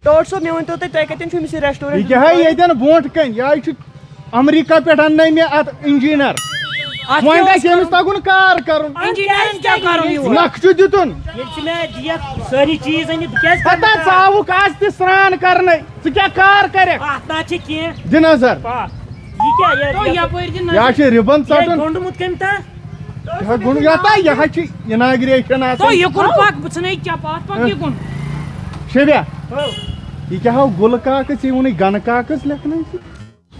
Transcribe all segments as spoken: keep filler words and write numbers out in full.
Doctor صٲب، مےٚ ؤنۍ تو تُہۍ، تۄہہِ کَتٮ۪ن چھُو أمِس یہِ restaurant یہِ کیٛاہ ہے دُکان؟ ییٚتٮ۪ن برونٛٹھ کَنہِ؟ یہِ ہے چھُ امریکہ پٮ۪ٹھ اَننَے مےٚ اَتھ engineer۔ اَتھ وۄنۍ کیٛاہ اوس گژھِ أمِس کرُن؟ تَگُن کار کَرُن۔ Engineerن کیٛاہ کَرُن یور؟ نقشہٕ دیُتُن۔ ییٚلہِ ژٕ مےٚ دِیَکھ سٲری چیٖز أنِتھ، بہٕ کیٛازِ کَرٕ ہتا نہٕ ژٕ کار؟ آوُکھ آز تہِ سرٛان کَرنَے۔ ژٕ کیٛاہ کار کَرَکھ؟ اَتھ نہ چھِ کینٛہہ۔ دِ نظر۔ آ، یہِ کیٛاہ؟ یہِ تو یَپٲرۍ دِ نظر۔ یہِ ہا چھِ ribbon یہِ ژَٹُن۔ گوٚنٛڈمُت کٔمۍ تام؟ یہِ ہا گوٚنٛڈ-، یَتھ ہا، یہِ ہا چھِ inauguration تو آسان۔ یہِ کُن پَک، بہٕ ژھٕنے ژےٚ پَتھ، پَک یہِ کُن۔ شبیہ، ہو۔ یہِ کیٛاہ ہاو گُلہٕ کاکَس، یہِ ووٚنُے گَنہٕ کاکَس لیکھنَے ژٕ؟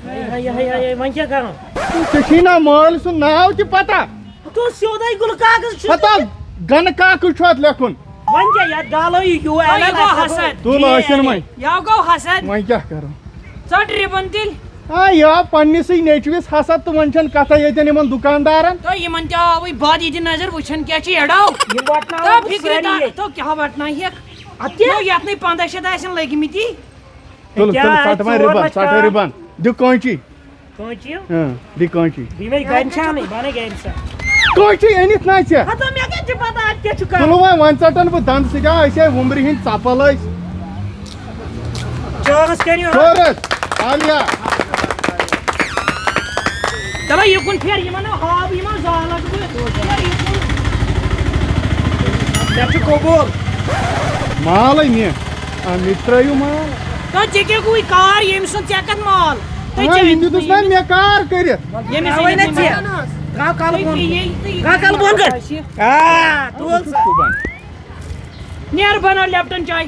ہے، ہے، ہے، ہے، ہے، وۄنۍ کیٛاہ کَرُن؟ ژےٚ چھُے نا مٲلۍ سُنٛد ناو تہِ پَتہ؟ تو سیوٚدُے گُلہٕ کاکَس چھُ۔ ہَتہ گَنہٕ کاکَس چھُ اَتھ لیکھُن۔ وۄنۍ کیٛاہ، یَتھ گالو یہِ U L تۄہہِ L گوٚو اَتھ حسد۔ تُل ٲشِن وۄنۍ۔ یَوٕ گوٚو حسد۔ وۄنۍ کیٛاہ کَرو؟ ژَٹ ribbon تیٚلہِ۔ آ، یہِ آو پنٛنِسٕے نیٚچوِس حسد تہٕ وۄنۍ چھَنہٕ کَتھَے ییٚتٮ۪ن یِمَن دُکاندارَن۔ تہٕ یِمَن تہِ آوٕے بَد یہِ دِ نظر، وٕچھَن کیٛاہ چھِ یَڈاو۔ یِم وَٹناوَکھ تہٕ بہٕ فِکرِ سٲری دار، ییٚتہِ۔ تہٕ کیٛاہ وَٹناوہَکھ؟ اَدٕ کیٛاہ؟ نو، یَتھ نَے پنٛداہ شیٚتھ آسَن لٔگۍمٕتی۔ تُل، کیٛاہ تُل، آسہِ ژَٹ وۄنۍ ژور ribbon، لَچھ ژَٹ کم؟ Ribbon۔ دِ کٲنچی۔ کٲنچی؟ اۭں، دِ کٲنچی۔ بیٚیہِ مےٚ گَرِ چھَنہٕ، بَنَے گَرِ سا۔ کٲنچی أنِتھ نہ ژےٚ؟ ہَتو مےٚ کَتہِ چھِ پَتہ اَتہِ کیٛاہ چھُ کَرُن؟ تُلہٕ وۄنۍ، وۄنۍ ژَٹَن بہٕ دَنٛد سۭتۍ، آ، أسۍ آے وُمبرِ ہِنٛدۍ ژَپَل ٲسۍ۔ چٲنٛس کٔرِو۔ کٔرٕس، عالیہ۔ دَپان یہِ کُن پھیر، یِمَن نہٕ ہاو، یِمَن زالَکھ بہٕ۔ پھیر یہِ کُن۔ مےٚ چھُ قبوٗل۔ مالٕے نہِ۔ آ، مےٚ تہِ ترٛٲیِو مال۔ تو ژےٚ کیٛاہ گوٚوُے کار ییٚمۍ سُنٛد، ژےٚ کَتھ مال؟ تہٕ آ، ژےٚ یِم دیُتُس نہ مےٚ کار کٔرِتھ۔ ییٚمِس تھاوَے نہ أنِتھ ژےٚ۔ مےٚ۔ ترٛاو کَلہٕ بۄن کٔرِتھ۔ ترٛاو کَلہٕ بۄن کٔرِتھ۔ آ، تُل سا۔ نیر بَناو لیپٹن چاے۔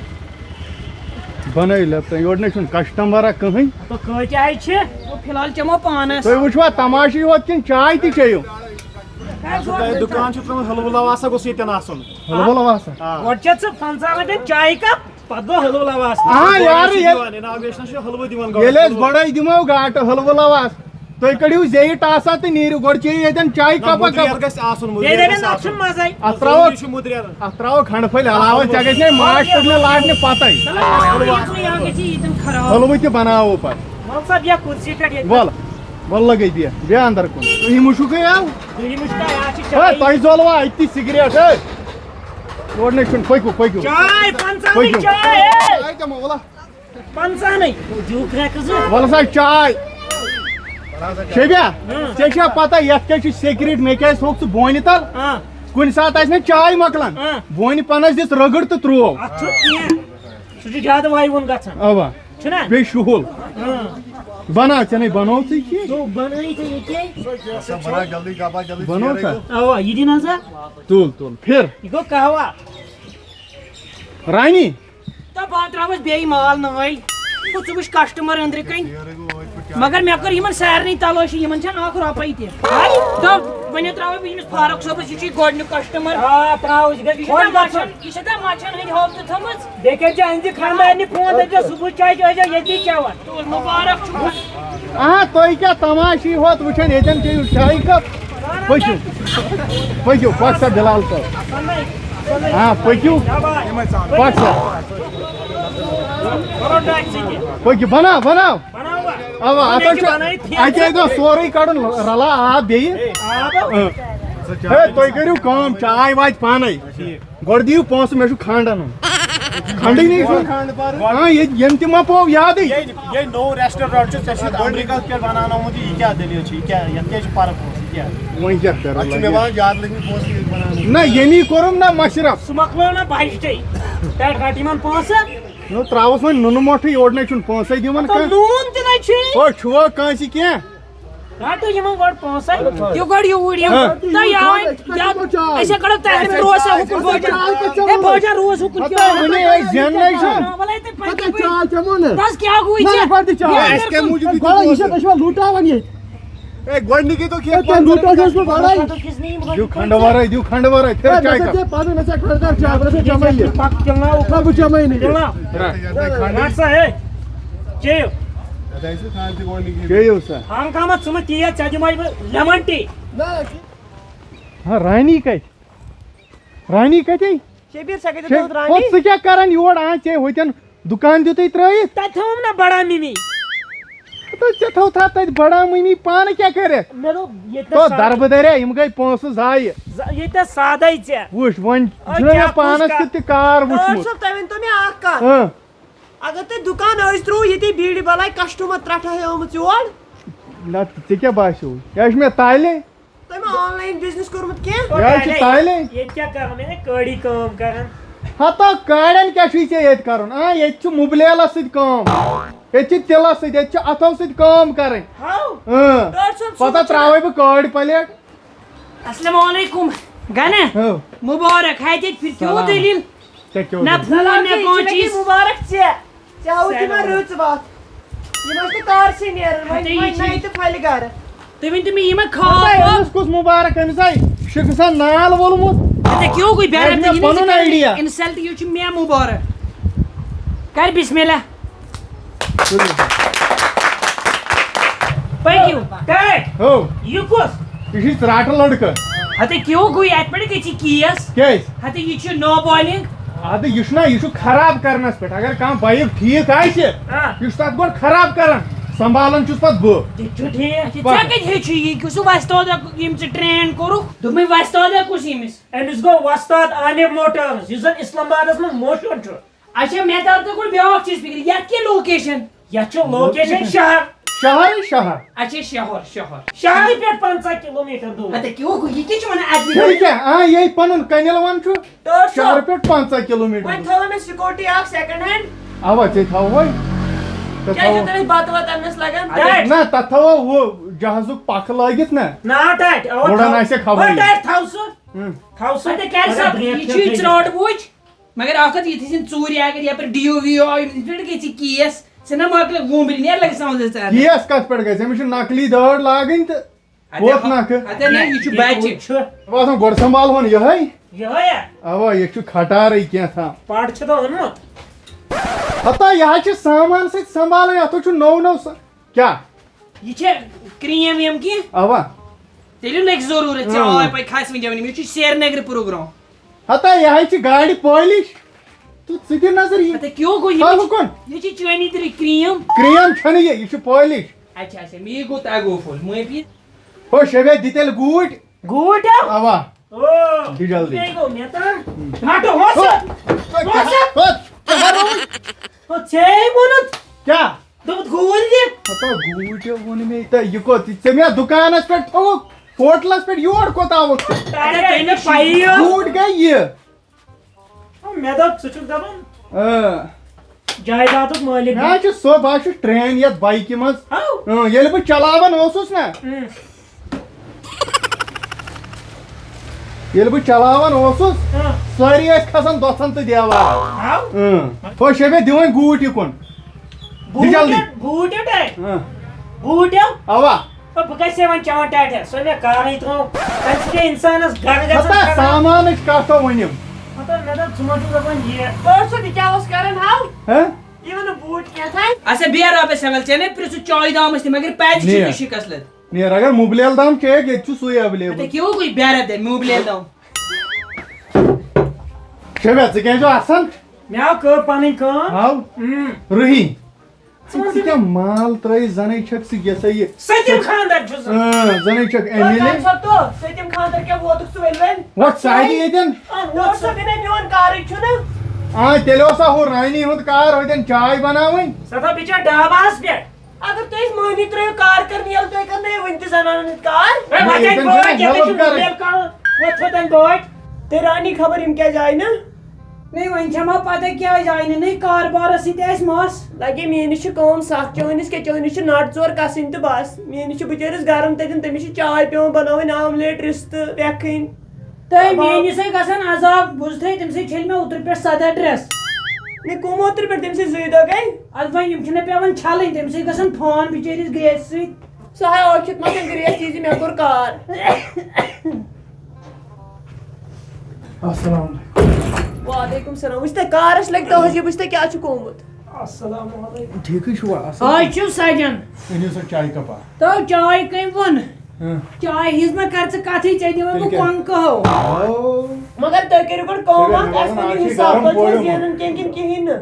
بَنٲیِو لیپٹن، یورٕ نَے چھُنہٕ کسٹمرا کٕہٕنۍ۔ تو کۭتیٛاہ چھِ؟ تو فی الحال چٮ۪مو پانَس۔ تُہۍ وٕچھوا تماشہٕ یوت کِنہٕ چاے تہِ چیٚیِو؟ اَسہِ دوٚپ تۄہہِ دُکان چھُ ترٛٲومٕژ، حلوٕ لَواسا گوٚژھ ییٚتٮ۪ن آسُن۔ حلوٕ لَواسا؟ آ۔ گۄڈٕ چےٚ ژٕ پنٛژاہ رۄپیَن چایہِ کپ، پتہٕ گوٚو حلوٕ لواس۔ آ، یارٕ، یہِ چھُ ییٚلہِ دِوان، inauguration چھُ حلوٕ دِوان گۄڈٕ۔ ییٚلہِ أسۍ گۄڈَے دِمو گاٹہٕ حلوٕ لواس، تُہۍ کٔڑِو زیٚیہِ ٹاسا تہٕ نیٖرِو۔ گۄڈٕ چیٚیِو ییٚتٮ۪ن چاے نہ، کَپا مُدریر کَپ۔ گژھِ آسُن، مُدریر بیٚیہِ دَپن گژھِ اَتھ آسُن۔ چھُنہٕ مَزَے۔ اَتھ ترٛاوَو، ضروٗری چھُ مُدریر۔ اَتھ ترٛاوَو کھنٛڈٕ پھٔلۍ علاوَے، ژےٚ گژھِ نَے ماچھ تُلنہِ لاٹنہِ پَتَے۔ چلو، یہِ آسہِ نہٕ، یہِ آسہِ نہٕ، یہِ آسہِ نہٕ خراب۔ حلوٕ تہِ بَناوو پَتہٕ۔ وَل سا، بیٚہہ کُرسی پٮ۪ٹھ ییٚتہِ۔ وَل، وَل لَگے بیٚہہ، بیٚہہ اَندَر کُن۔ تُہۍ مُشُک ہے آو۔ تُہۍ مُشُک ہے، اَتھ چھِ ہے، چاے۔ تۄہہِ زولوا اَتہِ تہِ سِگریٹ، ہے۔ یورٕ نَے چھُنہٕ، پٔکِو، پٔکِو۔ چاے، پنٛژاہ پٔکِو۔ چاے، ہے۔ چاے چٮ۪مو، وَلہ۔ پنٛژاہنٕے۔ دیوٗکھ رٮ۪کہٕ زٕ۔ وَلہٕ سا چاے۔ شیبیا، ہاں۔ ژےٚ چھےٚ پَتہ یَتھ کیٛاہ چھُ secret؟ مےٚ کیٛازِ تھوٚوُکھ ژٕ بونہِ تَل؟ ہاں۔ کُنہِ ساتہٕ آسہِ مےٚ چاے مۄکلان۔ ہاں۔ بونہِ پَنَس دِژ رٔگٕڑ تہٕ ترٛوو۔ اَتھ چھُ کینٛہہ۔ سُہ چھُ زیادٕ وَیوُن گژھان۔ اَوا۔ چھُنہ؟ بیٚیہِ شُہُل۔ ہاں۔ بَناو، ژےٚ نَے بَنووتھٕے کینٛہہ۔ تو بَنٲیِتھ ییٚتے۔ سا بَناو جلدی، گبا جلدی بَنوو ژیٖرَے سا؟ گوٚو۔ اَوا، یہِ دِ نظر۔ تُل، تُل، پھِر۔ یہِ گوٚو قہوہ۔ رانی۔ تہٕ بہٕ ترٛاوَس بیٚیہِ مال نٲلۍ۔ تہٕ ژٕ وٕچھ customer أنٛدرٕ کَنۍ۔ مگر مےٚ کٔر یِمَن سارنٕے تلٲشی، یِمَن چھَنہٕ اَکھ رۄپَے تہِ۔ تہٕ وۄنۍ ترٛاوَے بہٕ ییٚمِس فاروق صٲبَس، یہِ چھُے گۄڈٕنیُک customer۔ آ، ترٛاو، یہِ گژھِ، یہِ چھِ خۄش دَپان گژھُن۔ مَچھَن، یہِ چھِ دَپان مَچھَن ہٕنٛدۍ ہوبتہٕ تھٲومٕژ۔ بیٚیہِ کٔرۍ زِ أہٕنٛزِ خانٛدارنہِ phone، دٔپۍ زِ صُبحٕچ چاے چیٚیہِ زیو ییٚتی چٮ۪وان۔ تُل، مُبارک چھُ۔ اَہَن، تُہۍ کیٛاہ تماشہٕ یی ہوت وٕچھان، ییٚتٮ۪ن چیٚیِو چایہِ cup۔ پٔکِو، پٔکِو، پَک سا بِلال صٲب۔ ہاں، پٔکِو، پَک سا۔ پٔکِو، بَناو، بَناو۔ اَوا، اَتھ حظ چھُ اَکے دۄہ سورُے کَڑُن، رَلا آب بیٚیہِ۔ اۭں۔ ہے، تُہۍ کٔرِو کٲم، چاے واتہِ پانَے۔ گۄڈٕ دِیِو پونٛسہٕ، مےٚ چھُ کھنٛڈ اَنُن۔ کھنٛڈٕے نہٕ چھُ۔ آ، ییٚتہِ ییٚمہِ تہِ ما پوو یادٕے۔ یے، یے نوٚو restaurant چھُ، ژےٚ چھُتھ امریکہ پٮ۪ٹھ بناونومُت، یہِ کیٛاہ دٔلیٖل چھِ؟ یہِ کیٛاہ، یَتھ کیٛاہ چھِ فرق پونٛسہٕ؟ یہِ کیٛاہ؟ وۄنۍ کیٛاہ کَرو اَتھ چھُ مےٚ لگہِ؟ باسان زیادٕ لٔگۍ مٕتۍ پونٛسہٕ ییٚتہِ بناونَس۔ نہ، ییٚمی کوٚرُم نہ مَشرف۔ سُہ مۄکلٲو نہ budgetٕے۔ پٮ۪ٹھ رَٹھ یِمَن پونٛسہٕ۔ نہ، ترٛاوُس وۄنۍ نُنہٕ مۄٹھٕے، یورٕ نَے چھُنہٕ پونٛسَے دِوان تہٕ کانٛہہ۔ نوٗن تہِ نَے چھُے۔ او، چھُوا کٲنٛسہِ کینٛہہ؟ رَٹو یِمَن گۄڈٕ پونٛسَے۔ یہِ گۄڈٕ یوٗرۍ یِم۔ ہاں۔ تہٕ یہِ آے، أسۍ کَتہِ دِمو چاے؟ أسۍ ہا کَڑو طاہر محمد روز سا ہُکُن بوجان۔ چاے کَتہِ چٮ۪مو؟ ہے بوجان روز ہُکُن کیٛاہ؟ ہَتہ، وٕنہِ ٲسۍ زیننَے چھُ۔ وَلَے تہٕ پَتہٕ ہَتہ، چاے چٮ۪مو نہٕ۔ بَس کیٛاہ گوٚو یہِ نہ، ژےٚ؟ نہ، گۄڈٕ دِ چاے۔ یہِ اَسہِ کَمہِ موٗجوٗب یہِ گۄڈٕ یہِ چھِ، تُہۍ چھِوا لُٹاوان ییٚتہِ؟ ہے، گۄڈٕنِکی تو کھیٚیہِ ہے، تۄہہِ لُٹاوان چھُس بہٕ گۄڈَے۔ دیُو کھنٛڈٕ وَرٲے، دیُو کھنٛڈٕ وَرٲے، پھِر ہے، چاے نہ سا کَپ۔ ژےٚ پَنُن، نہ سا کھنٛڈ کَر چاے، نہ سا چَمَے یہِ۔ پَک، پِلناو۔ نہ، بہٕ چَمَے نہٕ یہِ۔ پِلناو۔ رَٹھ، رَٹھ، کھنٛڈ۔ رَٹھ سا، ہے۔ چیٚیِو۔ چیٚیِو سا۔ ہم کامہ ژٕ مہٕ تیز، ژےٚ دِمَے بہٕ lemon tea۔ نہ۔ ہاں، رانی کَتہِ؟ رانی کَتہِ؟ شبیٖر، سۄ کَتہِ شے-، تھٲوٕتھ او، رانی؟ ژٕ کیٛاہ کَران یور؟ آ، ژےٚ ہوٚتٮ۪ن دُکان دیُتُے ترٛٲیِتھ۔ تَتہِ تھٲوٕم نہ بڑا مِمی۔ تہٕ ژےٚ تھٲوتھا تَتہِ بڑا مِمی، پانہٕ کیٛاہ کَرٮ۪کھ؟ مےٚ دوٚپ، ییٚتہِ تو نَس سا-، دربہٕ دَریا، یِم گٔے پونٛسہٕ ضایع۔ ز-، ییٚتہِ نَس سادَے ژےٚ۔ وٕچھ، وۄنۍ او، چھُنہ کیٛاہ مےٚ پانَس کُس کَتھ؟ تہِ تہِ کار ٹٲٹھ وٕچھمُت۔ صٲب، تُہۍ ؤنۍ تو مےٚ اَکھ کَتھ۔ اۭں۔ اگر تۄہہِ دُکان أزۍ ترٛوو ییٚتی بیٖڑِ بلاے، کسٹمر ترٛٹھا ہے آمٕژ یور۔ نہ، ژےٚ کیٛاہ باسیو؟ یہِ حظ چھُ مےٚ تالے۔ تۄہہِ ما آنلاین بزنس کوٚرمُت کینٛہہ؟ یہِ حظ چھُ تالے۔ ییٚتہِ کیٛاہ کرو؟ مےٚ نے کٲڑی کٲم کران۔ ہتا کاڑٮ۪ن کیٛاہ چھُے ژےٚ ییٚتہِ کرُن؟ آ، ییٚتہِ چھُ مُبلیلس سۭتۍ کٲم۔ ییٚتہِ چھِ تِلس سۭتۍ، ییٚتہِ چھِ اتھو سۭتۍ کٲم کرٕنۍ۔ ہاو۔ اۭں۔ ڈاکٹر صٲب، پتہ سُہ ترٛاوے بہٕ کٲڑۍ پلیٹ۔ السلام علیکم۔ گنہ۔ ہو۔ مبارک، ہے ژےٚ پھر کیٛاہ سلام۔ دٔلیٖل؟ ژےٚ کیٛاہ نہ دٔلیٖل؟ فون، نہ یہِ کانٛہہ چھِ چیٖز۔ مبارک ژےٚ۔ ژےٚ ہاوُتھ یِمن سلام۔ رٕژ وَتھ۔ یِم ٲسۍ نہٕ کارسٕے نیران، وۄنۍ، ہَتہٕ یہِ وۄنۍ چھِ نَیہِ تہٕ پھَلہِ گَرٕ۔ تُہۍ ؤنۍ تو مےٚ، یِمن کھال ہَتہٕ پال۔ أمِس کُس مبارک؟ أمِس ہَے چھُ گژھان نال وولمُت۔ ہَتہٕ کیٛاہ گوٚو یہِ بیٛارا؟ یہِ چھُ مےٚ تُہۍ یہِ پَنُن چھِ idea۔ Insult، یہِ چھُ مےٚ مبارک۔ کر بسم اللہ۔ پٔکِو۔ ٹھیک۔ ہو۔ یہِ کُس؟ یہِ چھُے ژرٛاٹہٕ لٔڑکہٕ۔ ہتے کیٛاہ گوٚو یتھ پٮ۪ٹھ گٔے ژےٚ کیس؟ کیٛازِ؟ ہتے یہِ چھُ نابالغ۔ اَدٕ یہِ چھُنہ، یہِ چھُ خراب کرنس پٮ۪ٹھ۔ اگر کانٛہہ بایِک ٹھیٖک آسہِ، آ۔ یہِ چھُ تتھ گۄڈٕ خراب کران، سنبھالان چھُس پتہٕ بہٕ۔ تہِ چھُ ٹھیٖک۔ ژےٚ پتہٕ۔ کتہِ ہیٚچھُے یہِ؟ کُس وۄستاد ییٚمۍ ژٕ train کوٚرُکھ؟ دوٚپمَے وۄستاد کُس ییٚمِس؟ أمِس گوٚو وۄستاد عامر موٹٲرٕس، یُس زن اسلام آبادس منٛز مشہوٗر چھُ۔ اچھا، مےٚ تَر تہٕ گۄڈٕ بیٛاکھ چیٖز فِکرِ، یَتھ کیٛاہ location؟ یَتھ چھُ location شہر۔ شہرٕے شہر۔ اچھا، شہر، شہر۔ شہرٕ پٮ۪ٹھ پنٛژاہ کِلوٗ میٖٹر دوٗر۔ اَدٕ کیٛاہ گوٚو، یہِ کیٛاہ چھُ وَنان اَدٕ یہِ کیٛاہ؟ آ، یہِ پَنُن کَنِل وَن چھُ ڈاکٹر صٲب، شہرٕ پٮ۪ٹھ پنٛژاہ کِلوٗ میٖٹر وۄنۍ دوٗر۔ تھاوو مےٚ scooty اَکھ second hand۔ اَوا، ژےٚ تھاوہوے۔ ژےٚ کیٛاہ چھُو تھاوو۔ تۄہہِ بَتہٕ وَتہٕ اَننَس لَگان؟ اَدٕ ٹاٹھۍ۔ نہ، تَتھ تھاوو ہُہ جہازُک پَکھٕ لٲگِتھ نہ۔ نا ٹاٹھۍ، اَوا وُڑان تھاو۔ آسٮ۪کھ ہَوٲیی۔ اَوا ٹاٹھۍ تھاو سُہ۔ ہُم۔ تھاو سُہ۔ اَدٕ کیٛاہ کَرِ مگر سا، break یہِ چھُے چھَکھ ژرٛاٹھ بوٗچھ۔ مگر اَکھ کَتھ، یِتھُے زَن ژوٗرِ آیہِ کَرِ یَپٲرۍ D O V O آو، یِم پٮ۪ٹھ گژھِ کیس، ژٕ نہ مۄکلہِ وُمبرِ، نیرٕ لَگہِ سَمجھَس ژٕ اَتھ۔ کیس کَتھ پٮ۪ٹھ گژھِ؟ أمِس چھُ نقلی دٲڑ لاگٕنۍ تہٕ اَدٕ ووت ہا-، نَکھٕ۔ اَدٕ نہ، یہِ چھُ بَچہِ۔ چھُ۔ مےٚ باسان، گۄڈٕ سنبھالہون یِہوٚے۔ یِہوٚے ہا؟ اَوا، یہِ چھُ کھٹارٕے کینٛہہ تام۔ پَڑ چھُ تہٕ اوٚنمُت۔ ہتا، یہِ حظ چھِ سامان سۭتۍ سنبھالٕنۍ، اَتھ حظ چھُ نوٚو نوٚو سا-، کیٛاہ؟ یہِ چھےٚ cream ویم کینٛہہ؟ اَوا۔ تیٚلہِ لٔگۍ ضروٗرت ژےٚ اۭں۔ آے پَے کھَس وٕنۍ دِوان، یہِ چھُ سرینگرٕ program۔ ہتا، یہِ حظ چھِ گاڑِ polish۔ تہٕ ژٕ دِ نظر یہِ۔ ہتا، کیٛاہ گوٚو؟ یہِ تھاو چھِ، کُن۔ یہِ چھِ چٲنی تیٚلہِ cream۔ Cream چھَنہٕ یہِ، یہِ چھُ polish۔ اچھا، اچھا، مے گوٚو تَگو full، معٲفی۔ ہو، شبے دِ تیٚلہِ گوٗٹۍ۔ گوٗٹۍ ہا؟ اَوا۔ او، دِ جلدی۔ یہِ گوٚو مےٚ تام۔ ہٹو، ہو سا۔ ہو، ہو سا۔ ہو، ژےٚ ہا رووُے۔ ہو، ژےٚ ہے ووٚنُتھ۔ کیٛاہ؟ دوٚپُتھ گوٗلۍ دِ۔ ہتا گوٗٹۍ ووٚن مےٚ، تہٕ یہِ کوٚت؟ ژےٚ مےٚ دُکانَس پٮ۪ٹھ تھوٚوُکھ، ہوٹلَس پٮ۪ٹھ یور کوٚت آوُکھ ژٕ؟ اَدٕ تۄہہِ نہٕ پَیی ٲس۔ گوٗٹۍ گٔے یہِ۔ مےٚ دوٚپ، ژٕ چھُکھ دَپان اۭں۔ جایدادُک مٲلِک۔ مےٚ حظ چھُ سُہ، بہٕ حظ چھُس train یَتھ bikeہِ منٛز۔ ہاو۔ اۭں، ییٚلہِ بہٕ چلاوان اوسُس نہ، اۭں۔ ییٚلہِ بہٕ چلاوان اوسُس، اۭں۔ سٲری ٲسۍ کھسان دۄژھن تہٕ دیوار۔ ہاو۔ اۭں۔ ہو شبے، دِ وۄنۍ گوٗٹۍ یہِ کُن۔ بوٗٹھ جلدی۔ بوٗٹھ اٹیک۔ ہاں۔ بوٗٹھ۔ اوا۔ او، بہٕ کَتہِ چھُسے وۄنۍ چٮ۪وان ٹاٹھٮ۪س؟ سُہ مےٚ کارٕے ترٛوو۔ تَمہِ سۭتۍ گٔے اِنسانَس گَرٕ گژھان ہتا کَران۔ سامانٕچ کَتھ ہا ؤنِم۔ مطلب، مےٚ دوٚپ، ژٕ ما چھُکھ دَپان یہِ؟ ٲٹھ سۄ تہِ کیٛاہ اوس کَران ہاو؟ ہہ؟ یہِ وَنہٕ بوٗٹھ کینٛہہ تھاے۔ اچھا، بیٚہہ رۄبَس حوالہٕ، ژےٚ نے پرٛژھُتھ چایہِ دامَس تہِ، مگر پَزِ چھُے نیر۔ ژےٚ شِکَس لٔدۍ۔ نیر، اگر مُبلیل دام چیک، ییٚتہِ چھُ سُے available۔ اَدٕ کیٛاہ ہو گوٚو بیرا دے، مُبلیل دام۔ شبے، ژٕ کیٛازِ چھُ آسان؟ مےٚ آو کٔر پنٕنۍ کٲم۔ ہاو؟ اۭں۔ رُہی۔ ژٕ ژٕ وَن ژٕ تہٕ کیٛاہ مال ترٲیِتھ زَنٕے چھَکھ ژٕ یہِ سا یہِ۔ سٔتِم خانٛدر چھُ سُہ۔ اۭں، زَنٕے چھَکھ تۄہہِ ایم ایل اے۔ کَمہِ ساتہٕ تو سٔتِم خانٛدر کیٛاہ ووتُکھ ژٕ ؤلۍ ؤلۍ؟ وۄتھ ژٕ اَتہِ ییٚتٮ۪ن۔ آ، ووت سا، مےٚ میون کارٕے چھُنہٕ۔ آ، تیٚلہِ اوسا ہُہ رانی ہُنٛد کار ہوٚتٮ۪ن چاے بَناوٕنۍ؟ سۄ تھاو بِچٲر ڈاباہَس پٮ۪ٹھ۔ اگر تُہۍ أسۍ مٲنی ترٛٲیِو کار کَرنہِ یَلہٕ، تُہۍ کَرنٲیِو وٕنہِ تہِ زَنانَن ہٕنٛدۍ کار۔ ہے، نہ، وۄتھ ییٚتٮ۪ن اَتہِ چھُنہٕ بٲٹھۍ، ییٚتٮ۪ن چھُ ہیلٕپ کَرٕنۍ۔ مُبلیل کانٛہہ۔ وۄتھ تھوٚد اَتہِ بٲٹھۍ۔ تہٕ رانی خبر یِم کیٛازِ آیہِ نہٕ؟ نہ، وۄنۍ چھَما پتہ کیٛازِ آیہِ نہٕ؟ نہ کاربارس سۭتۍ آسہِ مس۔ لگے میٲنِس چھِ کٲم سخ، چٲنِس کیٛاہ، چٲنِس چھِ نٹ ژور کسٕنۍ تہٕ بس۔ میٲنِس چھِ بِچٲرِس گرم تتٮ۪ن، تٔمِس چھِ چاے پٮ۪وان بناوٕنۍ، آملیٹ، رستہٕ، رٮ۪کھٕنۍ۔ تہٕ کباب۔ میٲنِس ہے گژھان عذاب، بوٗزتھٕے، تٔمۍ سٕے چھٔلۍ مےٚ اوترٕ پٮ۪ٹھ سدہ ڈریس۔ مےٚ کٕم اوترٕ پٮ۪ٹھ تٔمۍ سٕے زٕے دۄہ گٔے؟ ادٕ وۄنۍ یِم چھِنہ پٮ۪وان چھلٕنۍ، تٔمۍ سٕے گژھان فان بِچٲرِس گیسہٕ سۭتۍ۔ سُہ ہاے ٲکھِتھ مۄکھن گریس یہِ زِ مےٚ کوٚر کار۔ السلام علیکم۔ وعلیکم السلام۔ وٕچھ تہٕ کارَس لٔگۍ تُہٕنٛز یہِ، وٕچھ تہٕ کیٛاہ چھُکھ آمُت۔ السلام علیکم۔ ٹھیٖکٕے چھُوا؟ اَصٕل آز پٲٹھۍ؟ چھِو سَجان۔ أنِو سا چایہِ کَپا۔ تو چاے کٔمۍ ووٚن؟ ہاں۔ چاے ہِنٛز نہ کر ژٕ کَتھٕے، ژےٚ دِمَے تیٚلہِ بہٕ کیٛاہ؟ کۄنٛگ کَہو۔ او۔ مگر تُہۍ کٔرِو گۄڈٕ کٲم تیٚلہِ اَکھ، مےٚ اَسہِ باسان ؤنِو آز چھِ حِساب، گرم تۄہہِ چھُوا پورِ زینُن کینٛہہ کِنہٕ کِہیٖنۍ نہٕ؟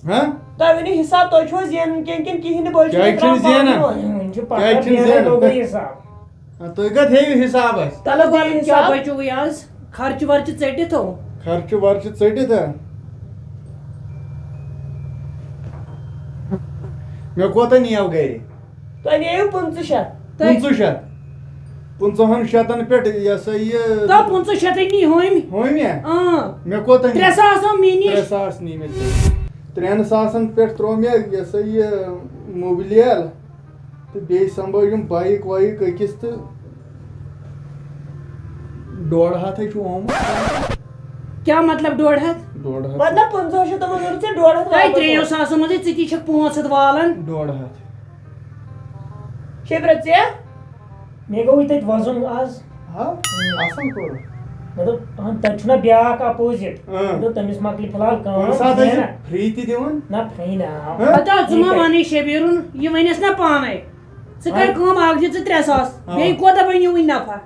ہاں؟ تۄہہِ ؤنِو حِساب، تۄہہِ چھُوا زینُن کینٛہہ کِنہٕ کِہیٖنۍ نہٕ؟ بہٕ حظ چھُس کیٛازِ چھِنہٕ ترٛاوان زینان؟ پانہٕ ؤنۍ۔ وۄنۍ چھُ پَتہٕ کیٛازِ چھِنہٕ زینان؟ لوگُے حِساب۔ آ، تُہۍ کَتھ ہیٚیِو حِساب اَسہِ؟ تَلہٕ بَرُن کیٛاہ حِساب۔ بَچوُے آز؟ خرچہٕ ورچہٕ ژٔٹِتھ ہو؟ خرچہٕ ورچہٕ ژٔٹِتھ ہا؟ مےٚ کوتاہ نِیو گرِ؟ تۄہہِ نِیو پٕنٛژٕہ شیٚتھ۔ تۄہہِ پٕنٛژٕہ شیٚتھ۔ پٕنٛژٕہن شیٚتن پٮ۪ٹھ، یہِ ہسا یہِ۔ تو پٕنٛژٕہ شیٚتھ نی ہوٚمۍ۔ ہوٚمۍ یا؟ اۭں۔ مےٚ کوتاہ نی؟ ترٛےٚ ساس آو مےٚ نِش۔ ترٛےٚ ساس نی مےٚ ژےٚ۔ ترٛٮ۪ن ساسن پٮ۪ٹھ ترٛوو مےٚ، یہِ ہسا یہِ، موبایل۔ تہٕ بیٚیہِ سنبھٲجِم بایِک وایِک أکِس تہٕ ڈۄڈ ہتھے چھُ آمُت۔ کیٛاہ مطلب ڈۄڈ ہتھ؟ ڈۄڈ ہتھ۔ مطلب پٕنٛژٕہو شیٚتو منٛز اوٚنُتھ ژےٚ ڈۄڈ ہتھ تۄہہِ واپس ترٛیٚیو اورٕ۔ ساسو منٛزٕے ژٕ تہِ چھکھ پانٛژھ ہتھ والان۔ ڈۄڈ ہتھ۔ شیٚبرا ژےٚ؟ مےٚ گوٚو تَتہِ وَزُن آز۔ ہا؟ اَصٕل کوٚرُتھ۔ مےٚ دوٚپ، اَہَن، تَتہِ چھُنہ بیٛاکھ opposite۔ اۭں۔ مےٚ دوٚپ، تٔمِس مۄکلہِ فی الحال کٲم، کُنہِ ساتہٕ ژٕ ٲسۍ نیر۔ Free تہِ دِوان۔ نہ، free نہ۔ ہہ؟ پتہٕ ژٕ ما وَنٕے شبیٖرُن، یہِ ؤنِس نہ پانے۔ ژٕ کر اَہَن۔ کٲم، اکھ دِ ژٕ ترٛےٚ ساس، اَوا۔ بیٚیہِ کوتاہ بنیووٕے نفع؟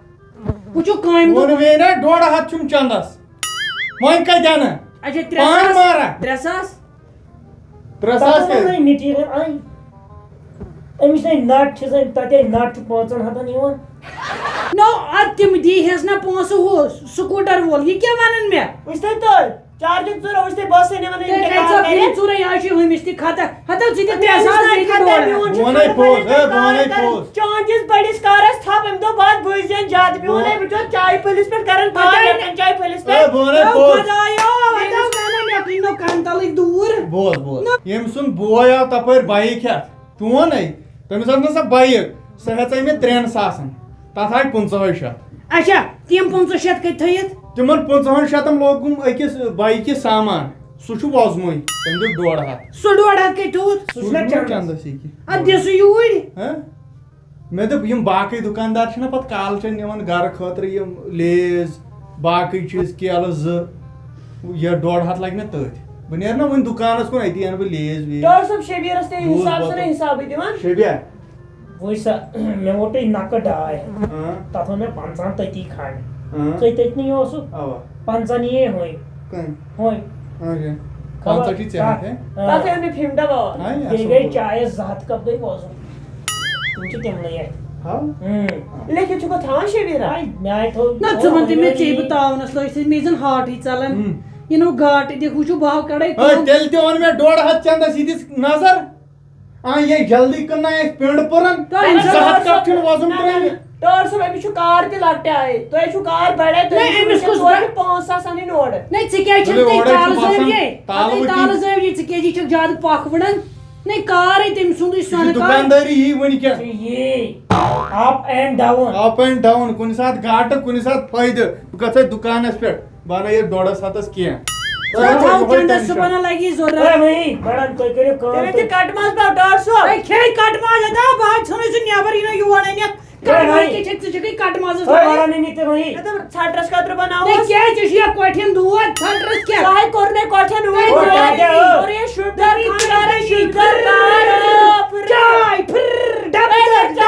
وٕچھِو کامہِ دۄہ۔ ووٚن مےٚ نہ، ڈۄڈ ہتھ چھُم چندس۔ وۄنۍ کتہِ انہٕ؟ اچھا، ترٛےٚ پان ساس۔ مارا۔ ترٛےٚ ساس۔ ترٛےٚ ساس تَتھ کیٛازِ؟ منٛز نٔے material، اَے، أمِس نَے نَٹ چھِ زَن، تَتے نَٹ چھُ پانٛژَن ہَتَن یِوان۔ نو، اَدٕ تِم دی ہٮ۪س نہ پونٛسہٕ ہُہ scooter وول، یہِ کیٛاہ وَنان مےٚ؟ وٕچھ تَے تۄہہِ، charging ژوٗرا، وٕچھ تَے بہٕ ٲسَے نِوان تۄہہِ یِم کَتہِ کیٛاہ سا کار کَرِ؟ یِم ژوٗرَے آز چھِ ہُمِس تہِ خطا، ہَتو ژٕ تہِ ترٛےٚ ساس، بیٚیہِ تہِ ڈۄڈ ہَتھ۔ میون چھُ بہٕ وَنے خبر پوٚز، ییٚتہِ ہے، بہٕ کار وَنے کَران۔ پوٚز۔ چٲنٛدِس بٔڑِس کارَس تھَپھ، أمۍ دوٚپ، بہٕ آسہٕ بٔزۍ زَن زیادٕ، میون ہے، بہٕ چھُس چایہِ پھٔلِس پٮ۪ٹھ کَران پَتہٕ کار، ہے، رَٹان چایہِ پھٔلِس پٮ۪ٹھ۔ ہے، بہٕ وَنے او پوٚز۔ خۄدایو، وۄنۍ ٲس وَنان مےٚ کٕنۍ نو کَنہٕ تَلٕکۍ دوٗر۔ بوز، بوز۔ نہ۔ ییٚمۍ سُنٛد بوے آو تَپٲرۍ بایِک ہٮ۪تھ، چون ہے، تٔمِس ٲس نہ سۄ بایِک، سۄ ہٮ۪ژے مےٚ ترٛٮ۪ن ساسَن، تَتھ آے پٕنٛژٕہَے شیٚتھ۔ اچھا، تِم پٕنٛژٕہ شیٚتھ کٔتۍ تھٲیِتھ؟ تِمَن پٕنٛژٕہَن شیٚتَن لوگُم أکِس بایِکہِ سامان، سُہ چھُ وۄزمُے، تٔمۍ دیُت ڈۄڈ ہَتھ۔ سُہ ڈۄڈ ہَتھ کٔتۍ تھوٚوُتھ؟ سُہ چھُنہ سُہ چھُنہ چَندَس۔ چَندَس ییٚکہِ۔ اَدٕ دِ سُہ یوٗرۍ۔ ہہ؟ مےٚ دوٚپ، یِم باقٕے دُکاندار چھِنہ پَتہٕ کالچَن نِوان گَرٕ خٲطرٕ یِم Lays، باقٕے چیٖز، کیلہٕ زٕ، یا ڈۄڈ ہَتھ لَگہِ مےٚ تٔتھۍ۔ بہٕ نیرٕ نہ وۄنۍ دُکانَس کُن، أتی اَنہٕ بہٕ Lays ویز۔ ڈاکٹر صٲب، شبیٖرَس تہِ یوٗسف حِساب سُہ نہ حِسابٕے دِوان۔ شبیٖر۔ وٕچھ سا، مےٚ ووٚٹُے نَقٕد ڈاے ہَتھ۔ اۭں۔ تَتھ ووٚن مےٚ پنٛژاہَن تٔتی کھنٛڈ۔ اۭں۔ ژٕے تٔتنٕے اوسُکھ۔ اَوا۔ پنٛژاہ نِیے ہوٚمۍ۔ کٔمۍ؟ ہوٚمۍ۔ اچھا۔ خبر پنٛژاہ چھِ ژےٚ کَتھ۔ اَتھِ، ہے؟ اۭں۔ تَتھ ہے اوٚن مےٚ فِم ڈَبہٕ اَوا۔ ہے، بیٚیہِ اَصٕل گٔے پوٚز۔ چایَس زٕ ہَتھ کَپ گٔے وۄزُم۔ تِم چھِ تِمنٕے اَتھِ۔ ہاو۔ اۭں۔ لیکھِتھ چھُکھ تھاوان شبیٖرا؟ آے، مےٚ آے تھوٚو نہ، ژٕ وَن تہٕ مےٚ، ژےٚ بہٕ تاونَس لٲگۍ سۭتۍ، مےٚ زَن heart-ٕے ژَلان۔ اۭں۔ یہِ نو گاٹہٕ دِکھ، وٕچھِو، بہٕ ہاو کَڑَے ہے، کٲم۔ تیٚلہِ تہِ اوٚن مےٚ ڈۄڈ ہَتھ چَندَس، یہِ دِژ نظر۔ آ، یہِ جلدی کٕننَے اَسہِ پٮ۪نٛڈ پٔرَن۔ تۄہہِ أمِس زٕ ہَتھ کَپ چھُنہٕ وۄزُم نہ، نہ، ترٛٲوِتھ۔ نہ۔ ڈاکٹر صٲب، أمِس چھُ کار تہِ لۄکٹہِ آیہِ۔ تۄہہِ چھُو کار بَڑے، تۄہہِ نہ، چھُو أمِس وٕنکیٚس کُس توتہِ بَڑ-، پانٛژھ ساس اَنٕنۍ اورٕ۔ نہ، ژٕ کیٛازِ چھَکھ تُلِو، تٔتھۍ اورَے چھُ تالہٕ باسان زٲوجے؟ تالہٕ تَتھٕے وٕچھِو۔ تالہٕ زٲوجے، ژٕ کیٛازِ چھَکھ زیادٕ پَکھ وٕڑان؟ نہ، کارٕے تٔمۍ سُنٛدُے یہِ چھُ سۄنہٕ کار۔ دُکاندٲری یی وٕنکیٚن۔ چھُ یی، up and down۔ Up and down، کُنہِ ساتہٕ گاٹہٕ، کُنہِ ساتہٕ فٲیدٕ۔ بہٕ گژھٕ دُکانَس پٮ۪ٹھ۔ بہٕ اَنَے یہِ ڈۄڈَس ہَتَس کینٛہہ۔ ژٕ تھاو یِہوٚے چَندَس، tension۔ صُبحن لَگی ضوٚرَتھ۔ ہے، وۄنۍ بَڑَن، تُہۍ کٔرِو کٲم تیٚلہِ تہِ تہٕ۔ کَٹہٕ ماز باو، ڈاکٹر صٲب۔ ہے، کھے کَٹہٕ ماز، اَدا، بہٕ حظ ژھٕنُے سُہ نٮ۪بَر، یہِ نہ یور أنِکھ۔ کَٹہٕ ماز ہے، کیٛاہ چھَکھ ژٕ، ژٕ چھَکھٕے کَٹہٕ مازَس ہے، دَپان۔ وَنان نہٕ تہِ وۄنۍ۔ ہے، دوٚپُن ژھٹرَس خٲطرٕ بَناوو ہے، أسۍ۔ کیٛازِ ژےٚ چھُ یا کۄٹھٮ۪ن دود، ژھٹرَس کیٛاہ؟ سُہ ہے کوٚر مےٚ کۄٹھٮ۪ن ہے، اوٗرۍ۔ کیٛاہ؟ کوٚر یہِ شُر۔